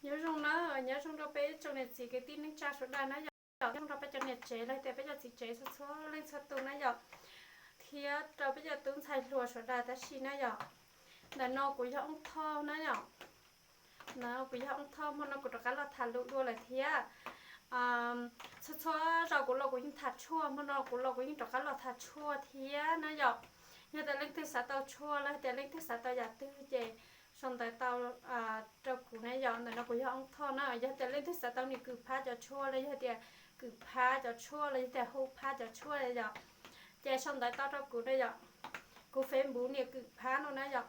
Nyob zoo na, nyob zoo rau peb tsoom niam txiv kwv tij neej tsa sawv daws na yom, nyob zoo rau peb cov niam tsev los tias peb cov txiv tsev txhua txhua leej txhua tus na yom, thiab rau peb cov tub ntxhais hluas sawv daws tab sis na yom. Ntawm no kuv yog Oob Thoj na yom. Ntawm no kuv yog Oob Thoj, hmo no kuv rov qab los tham lus dua lawm thiab. Txhua txhua zaus kuv los kuv yeej tham tshuaj, hmo no kuv los kuv yeej rov qab los tham tshuaj thiab na yom. Yog tias leej twg xav tau tshuaj los tias leej twg xav tau yam twg ces sau ntawv tau rau kuv na yom. Ntawm no kuv yog Oob Thoj na, yog tias leej twg xav tau niam Kwm Phab cov tshuaj los yog tias Kwm Phab cov tshuaj los yog tias Hu Phab cov tshuaj yom, ces sau ntawv tau rau kuv na yom. Kuv Facebook niam Kwm Phab no na yom.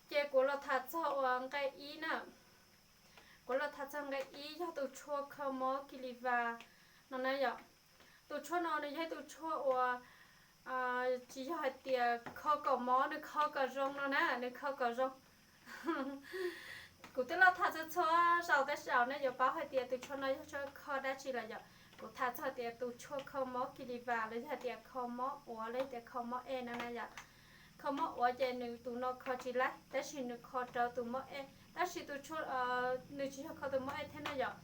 Ces kuv los tham txog uas nqe ib na. Kuv los tham txog nqe ib yog tus tshuaj kho mob Kis Lis Vas no na yom. Tus tshuaj no nws yog ib tus tshuaj uas tsis yog hais tias kho kom mob, nws kho kom zoo no na, nws kho kom zoo. Kuv twb los tham txhua txhua zaus tab sis nej yuav paub hais tias tus tshuaj no yog tshuaj kho dab tsi lawm yom. Kuv tham txog tias tus tshuaj kho mob Kis Lis Vas los yog hais tias kho mob uav los yog tias kho mob ej no na yom. Kho mob uav ces nws tus no kho tsis laib tab sis nws kho rau tus mob ej, tab sis tus tshuaj nws tsis yog kho tus mob ej thiab na yom.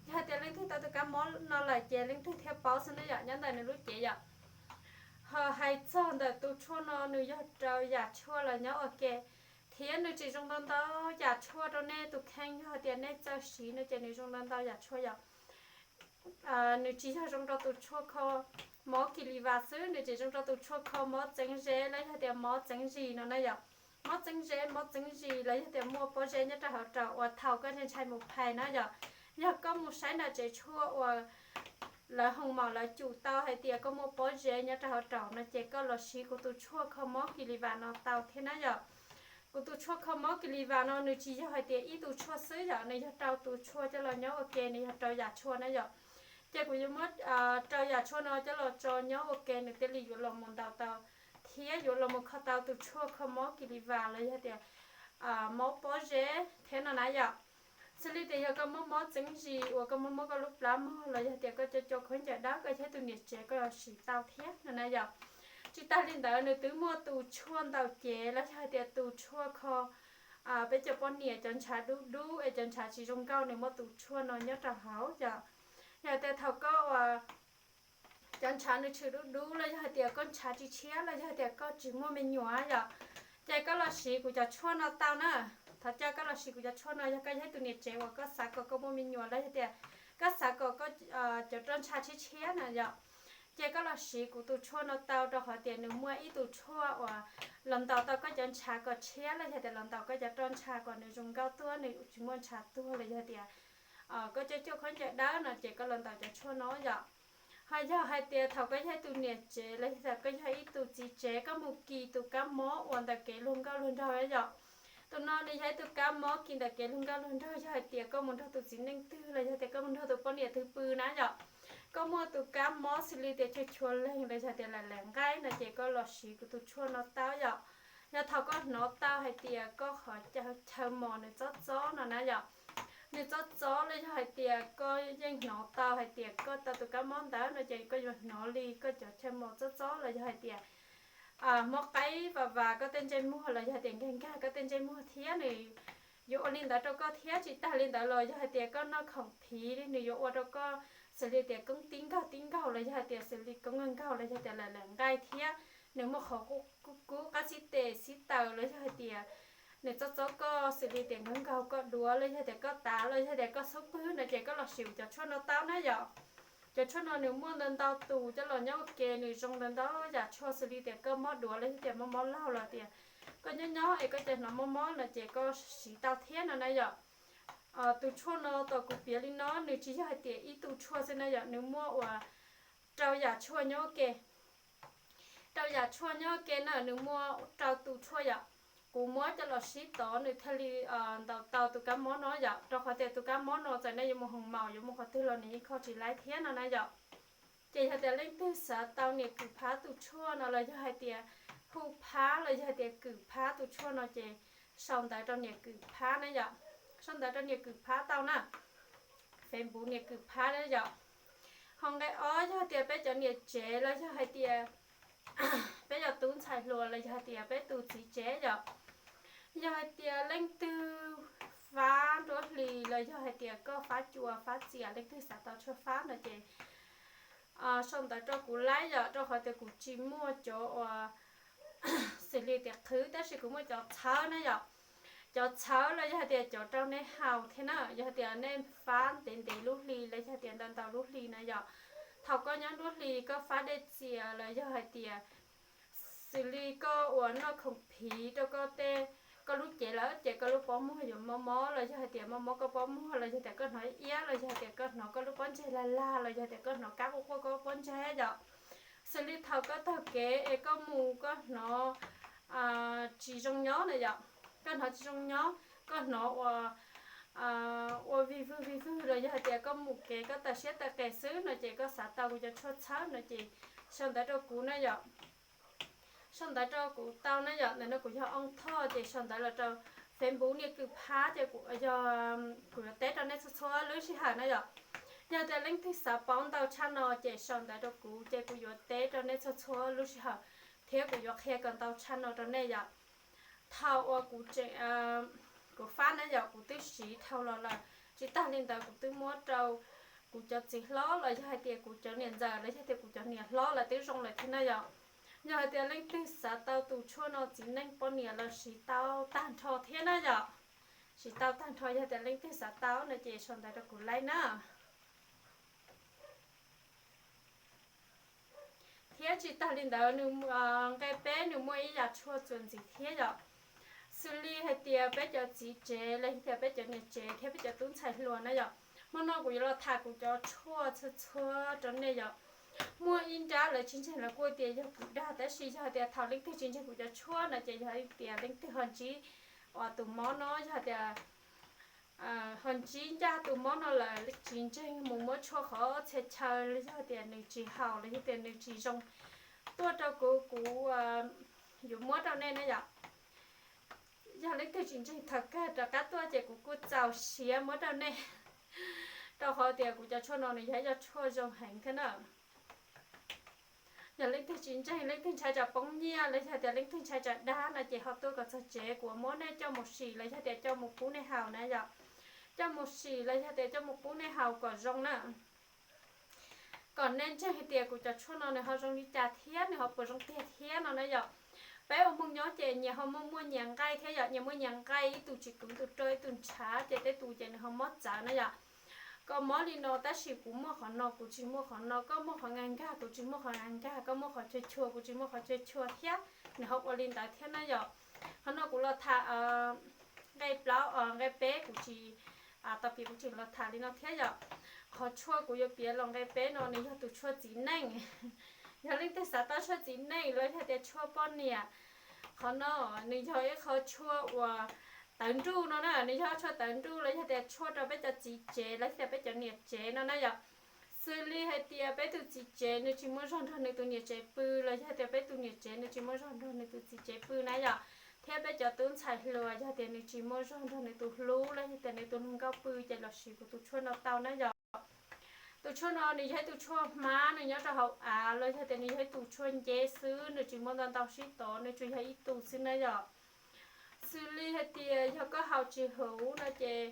Yog hais tias leej twg tau tus kab mob no lawm ces leej twg thiaj paub xwb na yom, nyob ntawm nws lub cev yom. Ho hais txog ntawm tus tshuaj no nws yog rau yam tshuaj los nyob ua ke, thiab nws tseem zoo ntau ntau yam tshuaj rau nej tus kheej, yog hais tias nej txawj siv no ces nws zoo ntau ntau yam tshuaj yom. Nws tsis yog zoo rau tus tshuaj kho mob Kis Lis Vas xwb, nws tseem zoo rau tus tshuaj kho mob txeeb zeb los yog tias mob txeeb zis no na yom. Mob txeeb zeb, mob txeeb zis los yog tias muaj pob zeb nyob rau hauv raum uas thaum koj ntshai ntshai mus phais na yom. Yog koj mus saib nram tsev tshuaj uas lawv hoo maum lawv cum tau hais tias koj muaj pob zeb nyob rau hauv raum no ces koj los siv kuv tus tshuaj kho mob Kis Lis Vas no tau thiab na yom. Kuv tus tshuaj kho mob Kis Lis Vas no nws tsis yog hais tias ib tug tshuaj xwb yom, nws yog rau tus tshuaj coj los nyob ua ke, nws yog rau yam tshuaj na yom. Ces kuv yuav muab rau yam tshuaj no coj los tso nyob ua ke nws thiaj li yuav los mus ntaus tau thiab yuav los mus kho tau tus tshuaj kho mob Kis Lis Vas los yog tias mob pob zeb thiab no na yom. Xws li tias yog koj mob mob txeeb zis uas koj mob mob koj lub plab mog los yog tias koj cov cua khaub ncaws dawb, koj yog tus niam tsev koj los siv tau thiab no na yom. Tsis tas li ntawd nws twb muaj tus tshuaj ntaus cev los yog hais tias tus tshuaj kho peb cov poj niam cov ntshav dub dub es cov ntshav tsis zoo nkauj, nws muaj tus tshuaj no nyob rau hauv yom. Yog tias thaum koj uas cov ntshav nws tshwm dub dub los yog hais tias koj ntshav tsis tshiab los yog hais tias koj tsis muaj me nyuam yom, ces koj los siv kuv cov tshuaj no tau na. Thov caw koj los siv kuv cov tshuaj no yog koj yog ib tug niam tsev uas koj xav kom koj muaj me nyuam los yog tias koj xav kom koj cov roj ntsha tshiab tshiab na yom, ces koj los siv kuv tus tshuaj no tau, rau qhov tias nws muaj ib tug tshuaj uas los ntaus tau koj cov ntshav kom tshiab los yog tias los ntaus koj cov roj ntsha kom nws zoo nkauj tuaj, nws tsis muaj ntshav tuag los yog tias koj cov cua khaub ncaws dawb no ces koj los ntaus cov tshuaj no yom. Ho yog hais tias thaum koj yog ib tug niam tsev los yog tias koj yog ib tug txiv tsev, koj mus kis tus kab mob uas ntawm kev luag nkauj luag nraug yom. Tus no nws yog ib tug kab mob kis ntawm kev luag nkauj luag nraug, yog hais tias koj mus nrog tus txiv neej twg los yog tias koj mus nrog tus poj niam twg pw na yom, koj muaj tus kab mob xws li tias cuag chua leeg los yog tias laim laim nqaij no ces koj los siv kuv tus tshuaj no tau yom. Yog thaum koj hnov tau hais tias koj qhov chaw mos nws txob txob no na yom, nws txob txob los yog hais tias koj yeej hnov tau hais tias koj tau tus kab mob ntawd no ces koj yuav hnov li koj cov chaw mos txob txob los yog hais tias mob qaib vas vas koj tej ntsej muag los yog hais tias nkag nkag koj tej ntsej muag thiab nws yuav ua li ntawd rau koj thiab. Tsis tas li ntawd los yog hais tias koj noj khoom phiv nws yuav ua rau koj xws li tias koob tib nkaug tib nkaug los yog hais tias xws li koob nkaug nkaug los yog tias laim laim nqaij thiab nws muaj qhov kub kub qab xib tes xib taws los yog hais tias nws txob txob koj xws li tias nkaug nkaug koj duav los yog tias koj tav los yog tias koj xub pwg no ces koj los siv cov tshuaj no tau na yom. Cov tshuaj no nws muaj ntau ntau tus coj los nyob ua ke, nws zoo ntau ntau yam tshuaj xws li tias koj mob duav los yog tias mob mob laug los tias koj nyob nyob es koj cov hnov mob mob no ces koj siv tau thiab no na yom. Tus tshuaj no tom kuv piav li no nws tsis yog hais tias ib tug tshuaj xwb na yom, nws muaj uas rau yam tshuaj nyob ua ke. Rau yam tshuaj nyob ua ke na nws muaj rau tus tshuaj yom. Kuv muab coj los sib tov nws thiaj li ntaus tau tus kab mob no yom, rau qhov tias tus kab mob no txawm nej yuav mus hoo maum yuav mus qhov twg los nws yeej kho tsis laib thiab no na yom. Ces yog tias leej twg xav tau niam Kwm Phab tus tshuaj no los yog hais tias Hu Phab los yog hais tias Kwm Phab tus tshuaj no ces sau ntawv rau niam Kwm Phab na yom. Sau ntawv rau niam Kwm Phab tau na. Facebook niam Kwm Phab na yom. Ho nqe ob yog tias peb cov niam tsev los yog hais tias peb cov tub ntxhais hluas los yog hais tias peb tus txiv tsev yom. Yog hais tias leej twg fab nruab hlis los yog hais tias koj fab cua fab txias, leej twg xav tau tshuaj fab no ces sau ntawv rau kuv laib yom, rau qhov tias kuv tsis muaj cov uas xws li tias qhwv, tab sis kuv muaj cov txhawb na yom. Cov txhawb los yog hais tias cov rau nej haus thiab na, yog hais tias nej fab ntev ntev lub hli los yog hais tias ntau ntau lub hli na yom. Thaum koj nyob nruab hlis koj fab dej txias los yog hais tias xws li koj uas noj khoom phiv rau koj tej, koj lub cev lawm ces koj lub pob muag yuav mob mob los yog hais tias mob mob koj pob muag los yog tias koj hnov iab los yog hais tias koj hnov koj lub pob ntseg lag lag los yog tias koj hnov kab quaj quaj koj pob ntseg yom. Xws li thaum koj taug kev es koj mus koj hnov tsis zoo nyob na yom, koj hnov tsis zoo nyob, koj hnov ua, ua vij vwg vij vwg los yog hais tias koj mus kev koj tawm siab tawm qes xwb no ces koj xav tau kuv cov tshuaj txhawb no ces sau ntawv rau kuv na yom. Sau ntawv rau kuv tau na yom, ntawm no kuv yog Ooj Thoj ces sau ntawv los rau Facebook Niaj Kwm Phab ces kuv, yog, kuv yuav teb rau nej txhua txhua lub sij hawm na yom. Yog tias leej twg xav paub ntau tshaj no ces sau ntawv rau kuv ces kuv yuav teb rau nej txhua txhua lub sij hawm thiab kuv yuav qhia kom ntau tshaj no rau nej yom. Thaum uas kuv tseem, kuv fab na yom, kuv twb siv dhau los lawm, tsis tag li ntawd kuv twb muab rau kuv cov txiv hlob los yog hais tias kuv cov niam ntxawm los yog tias kuv cov niam hlob lawv twb zoo lawm thiab na yom. Yog hais tias leej twg xav tau tus tshuaj no txiv neej poj niam los siv tau tag nrho thiab na yom. Siv tau tag nrho, yog tias leej twg xav tau no ces sau ntawv rau kuv laib na. Thiab tsis tag li ntawd nws, nqe peb nws muaj ib yam tshuaj txuas ntxiv thiab yom. Xws li hais tias peb cov txiv tsev los yog tias peb cov niam tsev thiab peb cov tub ntxhais hluas na yom, hmo no kuv yuav los tham kuv cov tshuaj txhua txhua rau nej yom. Muaj ib nrab lawv tsis ntseeg lawv kuj tias yog kuv dag, tab sis yog tias thaum leej twg tsis ntseeg kuv cov tshuaj no ces yog tias leej twg ho ntsib tus mob no, yog tias ho ntsib ncaj tus mob no lawm tsis ntseeg mus muab tshuaj qhov txhia chaw los yog tias nws tsis haum los yog tias nws tsis zoo, tuaj rau kuv, kuv yuav muab rau nej na yom. Yog leej twg tsis ntseeg thaum kawg rov qab tuaj ces kuv kuj txaus siab muab rau nej, rau qhov tias kuv cov tshuaj no nws yog ib co tshuaj zoo heev thiab na. Yog leej twg tsis ntseeg, leej twg ntshai tsam poob nyiaj los yog tias leej twg ntshai tsam dag no ces ho tuaj kom txog tsev, kuv muab nej coj mus sim los yog tias coj mus pub nej haus na yom. Coj mus sim los yog tias coj mus pub nej haus kom zoo na, kom nej ntseeg hais tias kuv cov tshuaj no nws ho zoo li cas thiab nws ho puas zoo tiag thiab no na yom. Peb ua Hmoob nyob ces nyias ho muaj muaj nyias nqaij thiab yom, nyias muaj nyias nqaij, ib tug tsis kwv tus rau ib tug ntshav ces tej tus ces nws ho mob txawv na yom. Koj mob li no tab sis kuv muaj qhov no kuv tsis muaj qhov no, koj muaj qhov nkag nkag kuv tsis muaj qhov nkag nkag, koj muaj qhov chua chua kuv tsis muaj qhov chua chua thiab, nws ho ua li ntawd thiab na yom. Qhov no kuv los tham nqe plaub, nqe peb kuv tsis, tau piav kuv tseem los tham li no thiab yom. Qhov tshuaj kuv yuav piav los nqe peb no nws yog tus tshuaj txiv neej. Yog leej twg xav tau tshuaj txiv neej los yog tias tshuaj poj niam, qhov no nws yog ib qho tshuaj uas tawv nruj no na, nws yog tshuaj tawv nruj los yog tias tshuaj rau peb cov txiv tsev los yog tias peb cov niam tsev no na yom. Xws li hais tias peb tus txiv tsev nws tsis muaj zog nrog nws tus niam tsev pw los yog tias peb tus niam tsev nws tsis muaj zog nrog nws tus txiv tsev pw na yom, thiab peb cov tub ntxhais hluas yog tias nws tsis muaj zog nrog nws tus hlub los yog tias nws tus hluas nkauj pw ces los siv kuv tus tshuaj no tau na yom. Tus tshuaj no nws yog ib tus tshuaj hmab, nws nyob rau hauv av los yog tias nws yog ib tus tshuaj nceb xwb, nws tsis muaj ntau ntau sib tov, nws tsuas yog ib tug xwb na yom. Xws li hais tias yog koj haus tsis huv no ces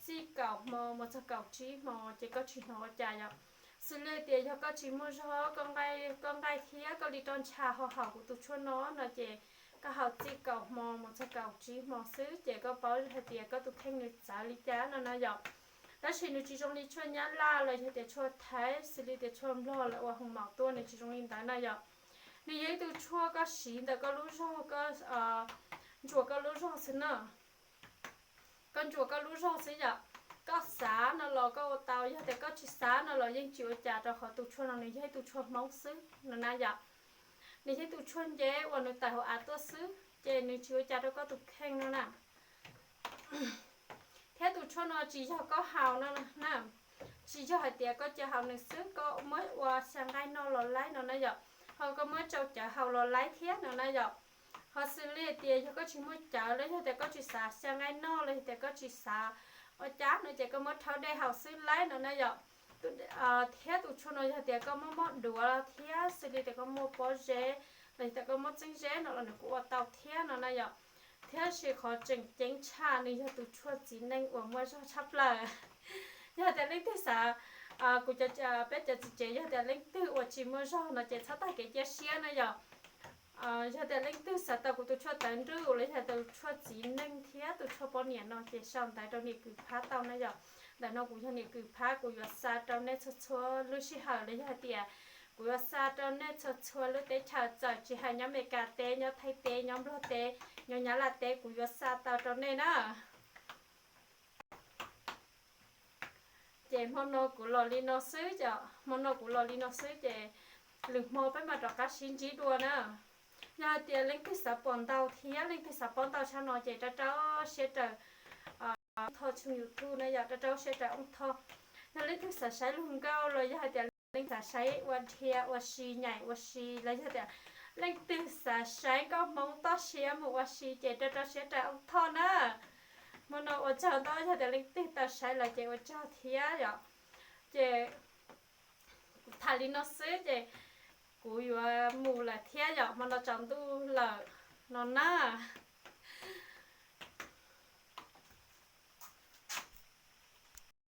txij kaum hmo mus txog kaum tsib hmo ces koj tsis hnov ua cas yom. Xws li hais tias yog koj tsis muaj zog, koj nqaij thiab koj li roj ntsha ho haus kuv tus tshuaj no no ces koj haus txij kaum hmo mus txog kaum tsib hmo xwb ces koj paub hais tias koj tus kheej nws txawv li cas no na yom. Tab sis nws tsis zoo li tshuaj nyab laj los yog tias tshuaj thaib, xws li tias tshuaj nplog lawv ua hoo maum tuaj nws tsis zoo li ntawd na yom. Nws yog ib tug tshuaj koj siv ntawm koj lub zog, koj ntsuas koj lub zog xwb na. Koj ntsuas koj lub zog xwb yom. Koj xav no los koj ua tau, yog tias koj tsis xav no los yeej tsis ua cas, rau qhov tus tshuaj no nws yog ib tug tshuaj Hmoob xwb no na yom. Nws yog ib tug tshuaj nceb uas nws tawm hauv av tuaj xwb ces nws tsis ua cas rau koj tus kheej no na. Thiab tus tshuaj no tsis yog koj haus no na, tsis yog hais tias koj cia haus nws xwb, koj muab ua xyaw nqaij noj los laib no na yom. Ho koj muab tsau cawv haus los laib thiab no na yom. Ho xws li hais tias yog koj tsis muaj cawv los yog tias koj tsis xav xyaw nqaij noj los yog tias koj tsis xav ua cas no ces koj muab rhaub dej haus xwb laib no na yom. Thiab tus tshuaj no yog tias koj muaj mob duav thiab xws li tias koj muaj pob zeb los yog tias koj muaj txeeb zeb no los nws kuj ua tau thiab no na yom. Thiab sis qhov tseem ceeb tshaj nws yog tus tshuaj txiv neej uas muaj zog tshaj plaws. Yog tias leej twg xav, kuv, peb cov txiv tsev yog tias leej twg uas tsis muaj zog no ces txhob tag kev cia siab na yom. Yog tias leej twg xav tau kuv tus tshuaj tawv nruj los yog tus tshuaj txiv neej thiab tus tshuaj poj niam no ces sau ntawv rau niam kws phab tau na yom. Ntawm no kuv yog niam kws phab, kuv yuav xa rau nej txhua txhua lub sij hawm los yog hais tias kuv yuav xa rau nej txhua txhua lub teb chaws, txawm tsis hais nyob Meskas teb, nyob Thaib teb, nyob Nplog teb, nyob Nyab Laj teb, kuv yuav xa tau rau nej na. Ces hmo no kuv los li no xwb os, hmo no kuv los li no xwb ces lwm hmo peb mam rov qab sib ntsib dua na. Yog hais tias leej twg xav pom ntau thiab leej twg xav paub ntau tshaj no ces rau rau siab raws Oob Thoj tshooj YouTube na yom, rau rau siab raws Oob Thoj. Yog leej twg xav saib lug nkauj los yog hais tias leej xav saib ua dhia ua si, nyaim ua si los yog tias leej twg xav saib nkauj Hmoob toj siab mus ua si ces rau rau siab raws Oob Thoj na. Hmo no ua tsaug ntau, yog tias leej twg tau saib lawm ces ua tsaug thiab yom. Ces kuv tham li no xwb ces kuv yuav mus lawm thiab yom, hmo no tsaus ntuj lawm no na.